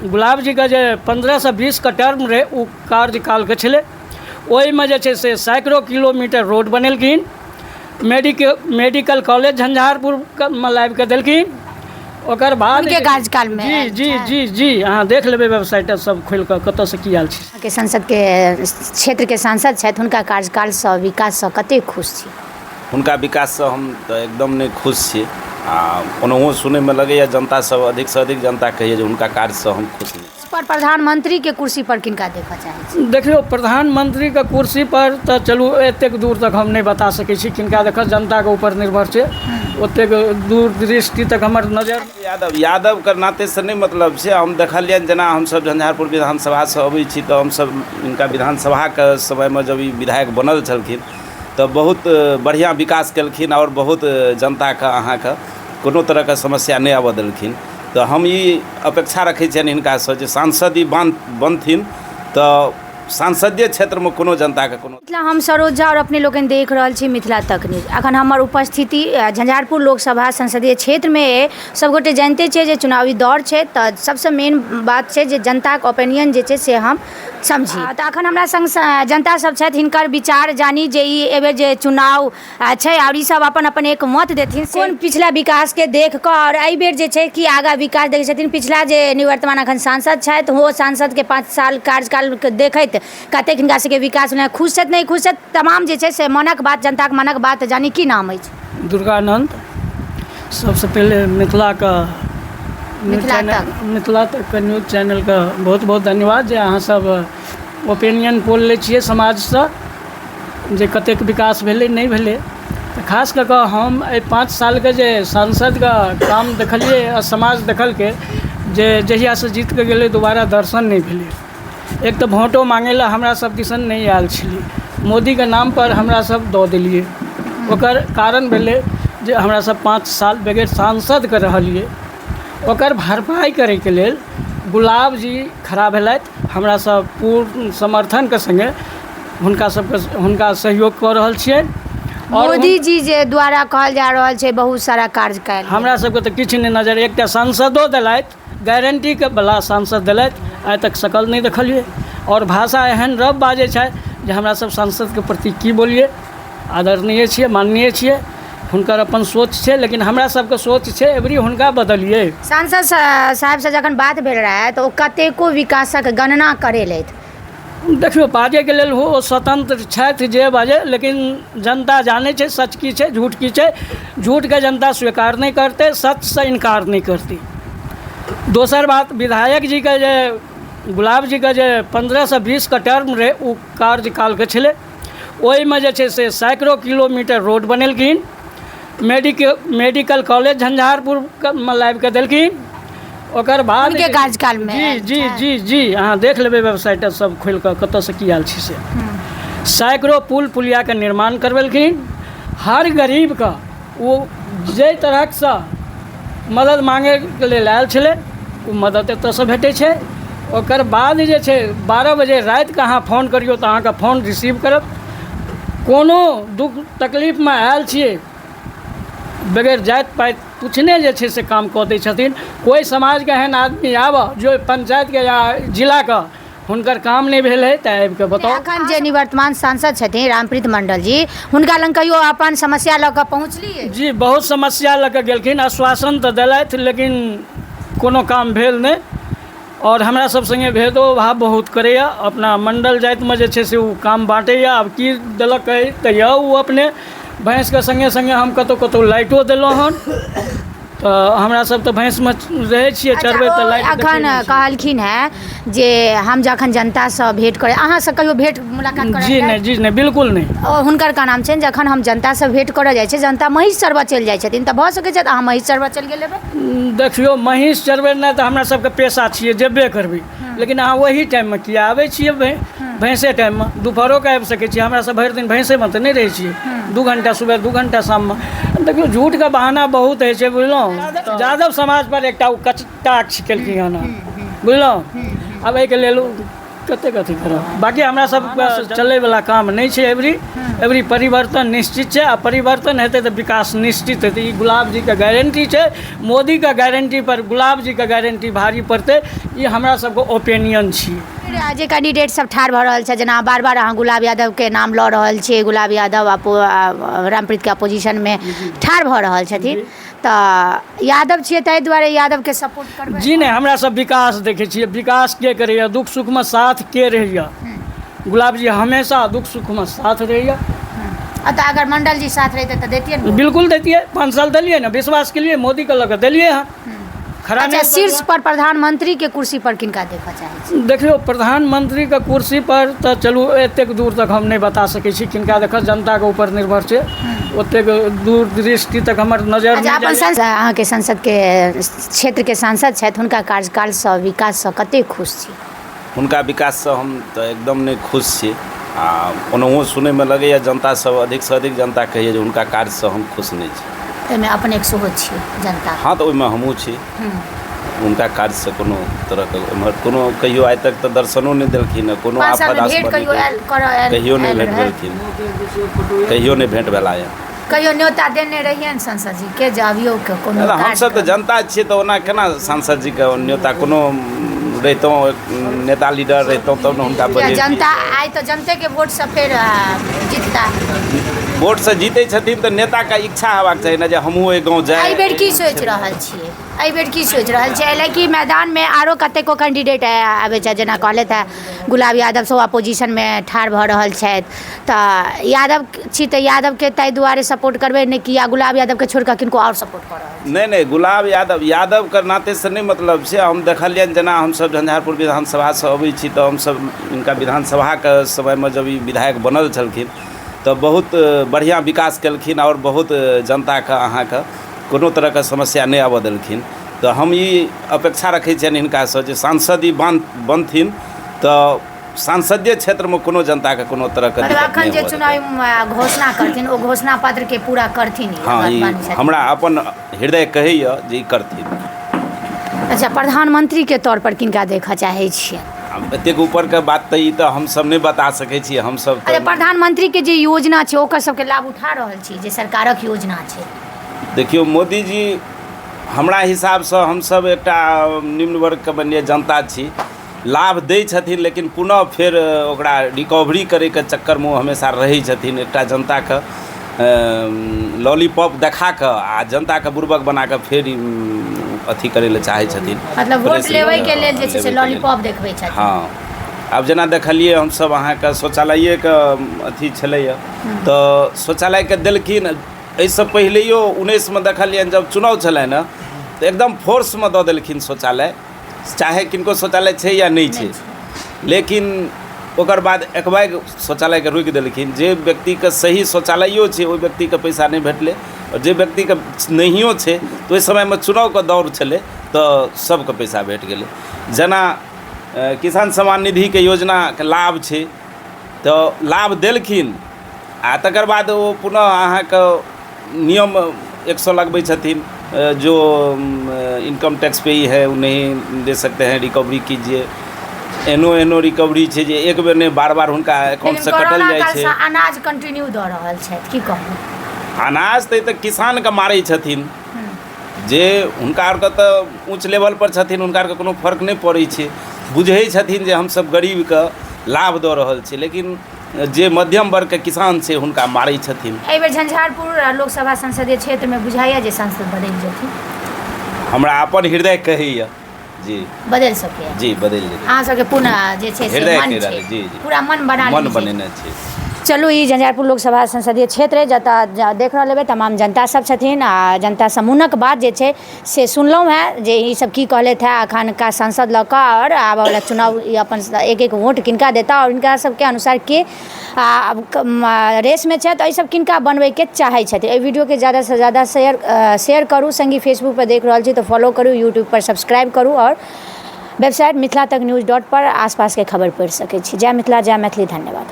गुलाब जीके जे 15सँ 20के टर्म रहै, ओ कार्यकालके छलै। ओहिमे जे छै से सैकड़ो किलोमीटर रोड बनेलखिन, मेडिकल कॉलेज झंझारपुरमे लाबिके देलखिन। ओकर बाद हुनके कार्यकालमे जी। आयल जी। छै। जी जी, अहाँ देख लेबै वेबसाइट सब खोलि कऽ कतऽसँ की आयल छै। के संसदके क्षेत्रके सांसद छथि, हुनका कार्यकालसँ, विकाससँ कतेक खुश छी? हुनका विकाससँ हम तऽ एकदम नहि खुश छी। आ ओनाहुओ सुनैमे लगैए जनता सब, अधिकसँ अधिक जनता कहैए जे हुनका कार्यसँ हम खुश नहि। पर प्रधानमंत्रीके कुर्सी पर किनका देखऽ चाहै छी? देखियौ, प्रधानमंत्रीके कुर्सी पर तऽ चलू एतेक दूर तक हम नहि बता सकै छी किनका देखत, जनताके ऊपर निर्भर छै। ओतेक दूर दृष्टि तक हमर नजर यादव यादवके नातेसँ नहि मतलब छै। हम देखलियनि, जेना हमसभ झंझारपुर विधानसभासँ अबै छी तऽ हमसभ हिनका विधानसभाके समयमे जब ई विधायक बनल छलखिन तऽ बहुत बढ़िआँ विकास केलखिन आओर बहुत जनताके अहाँके कोनो तरहके समस्या नहि आबऽ देलखिन। तऽ हम ई अपेक्षा रखै छियनि हिनकासँ जे सांसद ई बनथिन तऽ सांसदीय क्षेत्रमे कोनो जनताके कोनो मिथिला, हम सरोज झा और अपने लोकनि देख रहल छी मिथिला तक न्यूज। अखन हमर उपस्थिति झंझारपुर लोकसभा संसदीय क्षेत्रमे अइ। सभगोटे जानिते छियै जे चुनावी दौर छै, तऽ सबसँ मेन बात छै जे जनताके ओपिनियन जे छै से हम समझी। तऽ अखन हमरा संग जनता सब छथि, हिनकर विचार जानी जे ई एहिबेर जे चुनाव छै आओर ई सब अपन अपन एक मत देथिन, कोन पिछला विकासके देख कऽ आओर एहिबेर जे छै कि आगाँ विकास देखै छथिन। पिछला जे निवर्तमान अखन सांसद छथि, ओ सांसदके 5 साल कार्यकालके देखैत कतेक हिनका सबके विकास भेलनि, खुश छथि, नहि खुश छथि, तमाम जे छै से मनक बात, जनताके मनक बात जानी। की नाम अछि? दुर्गानन्द। सबसँ पहिले मिथिलाके न्यूज मिथिला चैनल तक। मिथिला तकके न्यूज चैनलके बहुत बहुत धन्यवाद जे अहाँसभ ओपिनियन पोल लै छियै समाजसँ जे कतेक विकास भेलै, नहि भेलै। तऽ खास कऽ कऽ हम एहि 5 सालके जे सांसदके काम देखलियै आ समाज देखलकै जे जहियासँ जीत कऽ गेलै, दोबारा दर्शन नहि भेलै। एक तऽ भोटो मांगै लए हमरा सब दिसन नहि आयल छलै। मोदीके नामपर हमरा सब दऽ देलियै। ओकर कारण भेलै जे हमरा सब 5 साल बगैर सांसदके रहलियै। ओकर भरपाइ करैके लेल गुलाब जी खड़ा भेलथि। हमरा सब पूर्ण समर्थनके सङ्गे हुनका सबके हुनका सहयोग कऽ रहल छियनि आओर मोदी जी जे द्वारा कहल जा रहल छै बहुत सारा कार्य कयल। हमरा सबके तऽ किछु नहि नजर। एकटा सांसदो देलथि, गारंटीके वला सांसद देलथि, आइ तक शकल नहि देखलियै। आओर भाषा एहन रफ बाजै छथि जे हमरा सब सांसदके प्रति की बोलियै। आदरणीय छियै, माननीय छियै, हुनकर अपन सोच छै, लेकिन हमरा सबके सोच छै एबरी हुनका बदलियै। सांसद साहेबसँ जखन बात भेल रहए तऽ ओ कतेको विकासक गणना करेलथि। देखियौ, बाजैके लेल ओ स्वतन्त्र छथि जे बाजै, लेकिन जनता जानै छै सच की छै, झूठ की छै। झूठके जनता स्वीकार नहि करतै, सचसँ इनकार नहि करतै। दोसर बात, विधायक जीके जे गुलाब जीके जे 15सँ 20के टर्म रहै, ओ कार्यकालके छलै। ओहिमे जे छै से सैकड़ो किलोमीटर रोड बनेलखिन, मेडिकल कॉलेज झंझारपुरमे लाबिके देलखिन। ओकर बाद हुनके कार्यकालमे जी। आयल जी। छै। जी जी, अहाँ देख लेबै वेबसाइट सब खोलि कऽ कतऽसँ की आयल छै से। सैकड़ो पुल पुलियाके निर्माण करबेलखिन। हर गरीबके ओ जाहि तरहसँ मदद मांगैके लेल आयल छलै, ओ मदद एतऽसँ भेटै छै। ओकर बाद जे छै 12 बजे रातिके अहाँ फोन करियौ तऽ अहाँके फोन रिसीव करत। कोनो दुःख तकलीफमे आयल छियै, बगैर जाति पाति पूछने जे छै से काम कऽ दै छथिन। कोइ समाजके एहन आदमी आबऽ जो पंचायतके या जिलाके हुनकर काम नहि भेल हइ तऽ आबि कऽ बताउ। अखन जे निवर्तमान सांसद छथिन रामप्रीत मंडल जी, हुनका लग कहियो अपन समस्या लऽ कऽ पहुँचलियै? जी, बहुत समस्या लऽ कऽ गेलखिन। आश्वासन तऽ देलथि, लेकिन कोनो काम भेल नहि। आओर हमरा सब सङ्गे भेदोभाव बहुत करैए। अपना मण्डल जातिमे जे छै से ओ काम बाँटैए। आब की देलक तऽ यऽ ओ अपने भैँसके सङ्गे सङ्गे हम कतहु कतहु लाइटो देलहुँ हन। तऽ हमरा सब तऽ भैंसमे रहै छियै चरबै, तऽ लाइट देखै अखन नहि छियै। कहलखिन हेँ जे हम जखन जनतासँ भेँट करै, अहाँसँ कहियो भेँट मुलाकात करऽ जी नहि, जी नहि, बिल्कुल नहि। ओ हुनकर का नाम छनि, जखन हम जनतासँ भेँट करऽ जाइ छै, जनता महीँस चरबऽ चलि जाइ छथिन, तऽ भऽ सकै छै अहाँ महीँस चरबऽ चलि गेल हेबै। देखियौ, महीँस चरबेनाइ तऽ हमरा सबके पेशा छियै, जेबे करबै, लेकिन अहाँ ओही टाइममे किया आबै छियै? भैंसे टाइममे दुपहरोके आबि सकै छियै। हमरा सब भरि दिन भैंसेमे तऽ नहि रहै छियै। 2 घंटा सुबह, 2 घंटा शाममे। देखियौ, झूठके बहाना बहुत होइ छै, बुझलहुँ? यादव समाज पर एकटा ओ कटाक्ष केलखिन हन, बुझलहुँ? आब एहिके लेल कतेक अथी करब। बाँकी हमरा सबके चलैवला काम नहि छै। एबरी एबरी परिवर्तन निश्चित छै, आ परिवर्तन हेतै तऽ विकास निश्चित हेतै। ई गुलाब जीके गारंटी छै। मोदीके गारंटी पर गुलाब जीके गारंटी भारी पड़तै, ई हमरा सबके ओपिनियन छी। जे कैंडिडेट सब ठाढ़ भऽ रहल छै, जेना बार बार अहाँ गुलाब यादवके नाम लऽ रहल छियै, गुलाब यादव रामप्रीतके अपोजिशनमे ठाढ़ भऽ रहल छथिन, तऽ यादव छियै ताहि दुआरे यादवके सपोर्ट करबै? जी नहि, हमरा सब विकास देखै छियै। विकास के करैए, दुख सुखमे साथ के रहैए? गुलाब जी हमेशा दुख सुखमे साथ रहैए। आ तऽ अगर मंडल जी साथ रहिते तऽ दैतियै ने? बिल्कुल दैतियै। 5 साल देलियै ने, विश्वास के लिए मोदीके लऽ कऽ देलियै हँ। खरा अच्छा, शीर्ष पर प्रधानमंत्री के कुर्सी पर किनका देखऽ चाहै छी? देखियौ, प्रधानमंत्रीके कुर्सी पर तऽ चलू एतेक दूर तक हम नहि बता सकै छी किनका देखत, जनताके ऊपर निर्भर छै। ओतेक दूर दृष्टि तक हमर नजर अच्छा, नहि अपन जाइए। संसद, अहाँके संसदके क्षेत्रके सांसद छथि, हुनका कार्यकालसँ, विकाससँ कतेक खुश छी? हुनका विकाससँ हम तऽ एकदम नहि खुश छी। आ ओनाहुओ सुनैमे लगैए जनता सब, अधिकसँ अधिक जनता कहैए जे हुनका कार्यसँ हम खुश नहि छी। ताहिमे अपनेके सेहो छियै जनता? हँ, तऽ ओहिमे हमहूँ छी। हुनका कार्यसँ कोनो तरहके एम्हर कोनो कहियो आइ तक तऽ दर्शनो नहि देलखिन हँ, कोनो 5 सालमे आफत भेंट आसपत कहियो आयल करऽ आयल कहियो नहि आयल भेंट रहै? भेलखिन, कहियो नहि भेंट भेला यऽ। कहियो न्योता देने रहियनि सांसद जी के जे अबियौ के कोनो दादा, हमसब तऽ कार्यक्रम? जनता छियै, तऽ ओना केना सांसद जीके न्योता? कोनो रहितहुँ नेता लीडर रहितहुँ तब ने हुनका किया बजेतियै। जनता आइ तऽ जनतेके वोटसँ फेर जीतता। वोटसँ जीतै छथिन तऽ नेताके इच्छा हेबाक चाही ने जे हमहूँ ओहि गाँव जाइ। एहि बेर की सोचि रहल छियै? एहि बेर की सोचि रहल छियै? एहि कि मैदानमे आरो कतेको कैंडिडेट आबै छथि, जेना कहलथि हेँ गुलाब यादव सेहो अपोजिशनमे ठाढ़ भऽ रहल छथि, तऽ यादव छी तऽ यादवके ताहि दुआरे सपोर्ट करबै ने कि या गुलाब यादवके छोड़ि कऽ किनको आओर सपोर्ट कऽ रहल छी? नहि नहि, गुलाब यादव, यादवके नातेसँ नहि मतलब छै। हम देखलियनि, जेना हमसभ झंझारपुर विधानसभासँ अबै छी तऽ हमसभ हिनका विधानसभाके समयमे जब ई विधायक बनल छलखिन तऽ बहुत बढ़िआँ विकास केलखिन आओर बहुत जनताके अहाँके कोनो तरहके समस्या नहि आबऽ देलखिन। तऽ हम ई अपेक्षा रखै छियनि हिनकासँ जे सांसद ई बनथिन तऽ सांसदीय क्षेत्रमे कोनो जनताके कोनो तरहके मतलब दिक्कत अखन नहि जे हुअ चुनावी देतनि। घोषणा करथिन, ओ घोषणा पत्रके पूरा करथिन ई? हँ, बात ई मानै छथिन? हमरा अपन हृदय कहैए जे ई करथिन। अच्छा, प्रधानमंत्रीके तौर पर किनका देखऽ चाहै छियै? आब एतेक ऊपरके बात तऽ ई तऽ हमसभ नहि बता सकै छी हमसभ। अच्छा, तऽ प्रधानमंत्रीके जे योजना छै ओकर सबके लाभ उठा रहल छी, जे सरकारक योजना छै? देखियौ, मोदीजी हमरा हिसाबसँ, हमसभ एकटा निम्न वर्गके मानि लिअ जनता छी, लाभ दै छथिन, लेकिन पुनः फेर ओकरा रिकवरी करैके चक्करमे ओ हमेशा रहै छथिन। एकटा जनताके लॉलीपॉप देखा कऽ आ जनताके बुड़बक बना कऽ फेर अथी करै लए चाहै छथिन। मतलब वोट प्रेस लेबैके लेल जे छै से लेबैके लेल। लॉलीपॉप देखबै छथिन। हँ, आब जेना देखलियै हमसभ अहाँके शौचालयेके अथी छलैए तऽ शौचालयके देलखिन। एहिसँ पहिलैयो 19मे देखलियनि, जब चुनाव छलनि हँ तऽ एकदम फोर्समे दऽ देलखिन शौचालय, चाहे किनको शौचालय छै या नहि छै। लेकिन ओकर बाद एकबैग शौचालयके रोकि देलखिन। जे व्यक्तिके सही शौचालयो छै ओहि व्यक्तिके पैसा नहि भेटलै, आओर जे व्यक्तिके नहियो छै तऽ ओहि समयमे चुनावके दौर छलै तऽ सभके पैसा भेट गेलै। जेना किसान सम्मान निधिके योजनाके लाभ छै तऽ लाभ देलखिन आ तकर बाद ओ पुनः अहाँके नियम 100 लगबै छथिन, जो इनकम टैक्स पे ही है ओ नहीं दे सकते हैं, रिकवरी कीजिए। एहनो एहनो रिकवरी छै जे एक बेर नहि, बार बार हुनका लेकिन अकाउंटसँ कटल कोरोना जाइ छै। कालसँ अनाज कंटिन्यू दऽ रहल छथि, की कहू? अनाज तऽ किसानके मारै छथिन, जे हुनका आरके तऽ ऊँच लेवलपर छथिन, हुनका आरके कोनो फर्क नहि पड़ै छै। बुझै छथिन जे हमसभ गरीबके लाभ दऽ रहल छी, लेकिन जे मध्यम वर्गके किसान छै हुनका मारै छथिन। एहि बेर झंझारपुर लोकसभा संसदीय क्षेत्रमे बुझाइया जे सांसद बदलि जेथिन? हमरा अपन हृदय कहैए जी। बदलि सकैए? जी, बदलि जेतै। अहाँ सबके पुनः जे छै से हृदय मन कहि छै रहल, जी जी, पूरा मन बना मन लेने छै। बनेने छै। चलू, ई झंझारपुर लोकसभा संसदीय क्षेत्र अइ, जतऽ देख रहल हेबै तमाम जनता सब छथिन आ जनता समूहक बात जे छै से सुनलहुँ हेँ जे ई सब की कहलथि हेँ अखनका सांसद लऽ कऽ, आओर आबऽवला चुनाव ई अपन एक एक वोट किनका देता आओर हिनका सबके अनुसार के रेसमे छथि, एहि सब किनका बनबैके चाहै छथि। एहि वीडियोके ज्यादासँ ज्यादा शेयर करू। सङ्गी, फेसबुकपर देख रहल छी तऽ फॉलो करू, यूट्यूबपर सब्सक्राइब करू आओर वेबसाइट मिथिला तक न्यूज डॉट पर आसपासके खबर पढ़ि सकै छी। जय मिथिला, जय मैथिली, धन्यवाद।